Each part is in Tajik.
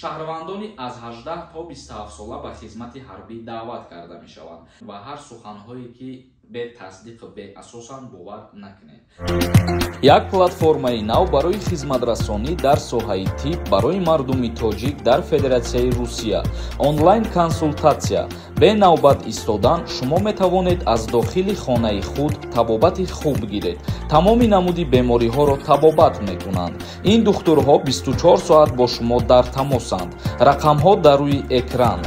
Шаҳрвандони аз 18 то 27 сола ба хизмати ҳарбӣ даъват карда мешаванд ва ҳар суханҳое ки бетасдиқ беасосан бовар накунед. Як платформаи нав барои хизматрасонӣ дар соҳаи тиб барои мардуми тоҷик дар Федератсияи Русия. Онлайн консултатсия. Бе навбат истодан шумо метавонед аз дохили хонаи худ табобати хуб гиред. Тамоми намуди бемориҳоро табобат мекунанд. Ин духтурҳо 24 соат бо шумо дар тамосанд. Рақамҳо дар рӯи экран.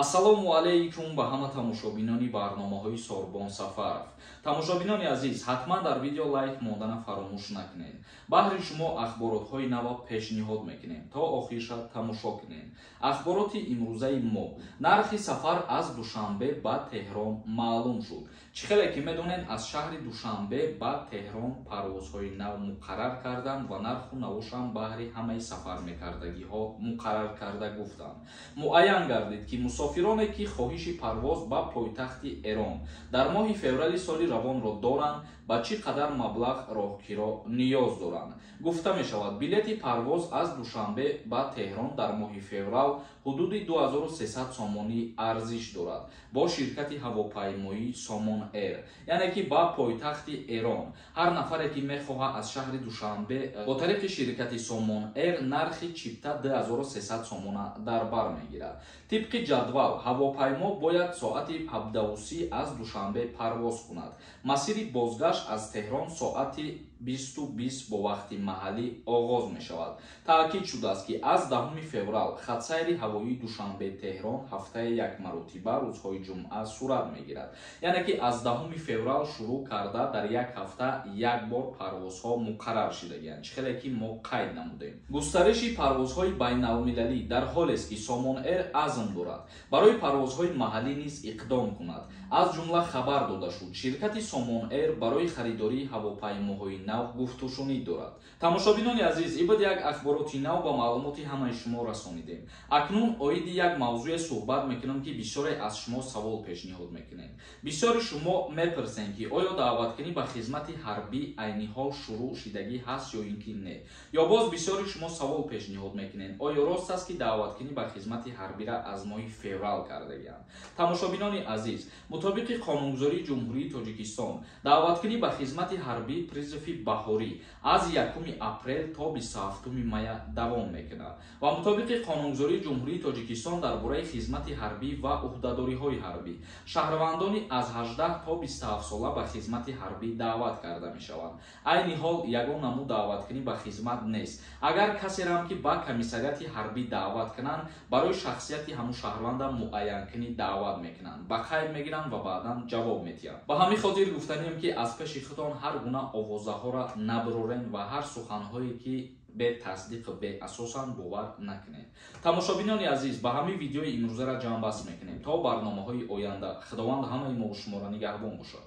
Ассалому алайкум ба ҳама тамошобинони барномаҳои Сорбон Сафаров. Тамошобинони азиз, ҳатман дар видео лайк мондана фаромӯш накунед. Баҳри шумо ахборотҳои нава пешниҳод мекунем, то охирша тамошо кунед. Ахбороти имрӯзаи мо. Нархи сафар аз Душанбе ба Теҳрон маълум шуд. Чӣ хеле ки медонед, аз шаҳри Душанбе ба Теҳрон парвозҳои нав муқаррар карданд ва нарху навошам баҳри ҳамаи сафармекардагиҳо муқаррар карда гуфтанд. Муайян гардид, ки мусофироне ки хоҳиши парвоз ба пойтахти Эрон дар моҳи феврали соли равонро доранд, ба чӣ қадар маблағ роҳкиро ниёз доранд. Гуфта мешавад, билети парвоз аз Душанбе ба Теҳрон дар моҳи феврал ҳудуди 2300 сомонӣ арзиш дорад бо ширкати ҳавопаймоӣ Сомон Эйр, яъне ки ба пойтахти Эрон. Ҳар нафаре ки мехоҳад аз шаҳри Душанбе бо тариқи ширкати Сомон Эйр нархи чипта 2300 сомона дар бар мегирад. Тибқи ҷадвал, ҳавопаймо бояд соати 17:30 аз Душанбе парвоз кунад. Масири бозгашт аз Теҳрон соати 20:20 бо вақти маҳаллӣ оғоз мешавад. Таъкид шудааст, ки аз 10 феврал хатсайри ҳавоии Душанбе-Теҳрон ҳафтаи як маротиба рӯзҳои ҷумъа сурат мегирад. Яъне ки аз 10 феврал шурӯъ карда дар як ҳафта як бор парвозҳо муқаррар шидагианд, чӣ хеле ки мо қайд намудем. Густариши парвозҳои байналмилалӣ дар ҳолест, ки Сомон Эйр азм дорад барои парвозҳои маҳаллӣ низ иқдом кунад. Аз ҷумла хабар дода шуд, ширкати Сомон Эйр барои харидории ҳавопаймоҳои нав гуфтушунид дорад. Тамошобинони азиз, ибад як ахбороти нав ба маълумоти ҳамаи шумо расонидем. Акнун оиди як мавзӯе суҳбат мекунам, ки бисёре аз шумо савол пешниҳод мекунед. Бисёри шумо мепурсед, ки оё даъваткунӣ ба хизмати ҳарбӣ айни ҳол шурӯъ шидагӣ ҳаст ё ин ки не? Ё боз бисёри шумо савол пешниҳод мекунед, оё рост аст, ки даъваткунӣ ба хизмати ҳарбиро аз моҳи феврал кардагианд? Тамошобинони азиз, мутобиқи қонунгузории Ҷумҳурии Тоҷикистон, даъваткунӣ ба хизмати ҳарбӣ призыви баҳорӣ аз 1 апрел то 27 мая давом мекунад ва мутобиқи қонунгузории Ҷумҳурии Тоҷикистон дар бораи хизмати ҳарбӣ ва уҳдадориҳои ҳарбӣ шаҳрвандони аз 18 то 27 сола ба хизмати ҳарбӣ даъват карда мешаванд. Айни ҳол ягон намуд даъваткунӣ ба хизмат нест. Агар касерам ки ба комиссариати ҳарбӣ даъват кунанд, барои шахсияти ҳамун шаҳрванда муайянкунӣ даъват мекунанд, ба қайд мегиранд ва баъдан ҷавоб медиҳанд. Ба ҳамин хотир гуфтанием, ки аз пеши худтон ҳар гуна овозаҳоро набурорен ва ҳар суханҳое ки бетасдиқ беасосан бовар накунед. Тамошобинони азиз, ба ҳамин видеои имрӯзаро ҷамъбаст мекунем. То барномаҳои оянда Худованд ҳамаи мо шуморо нигаҳбон бошад.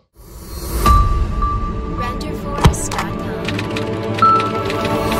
Renderforest.com.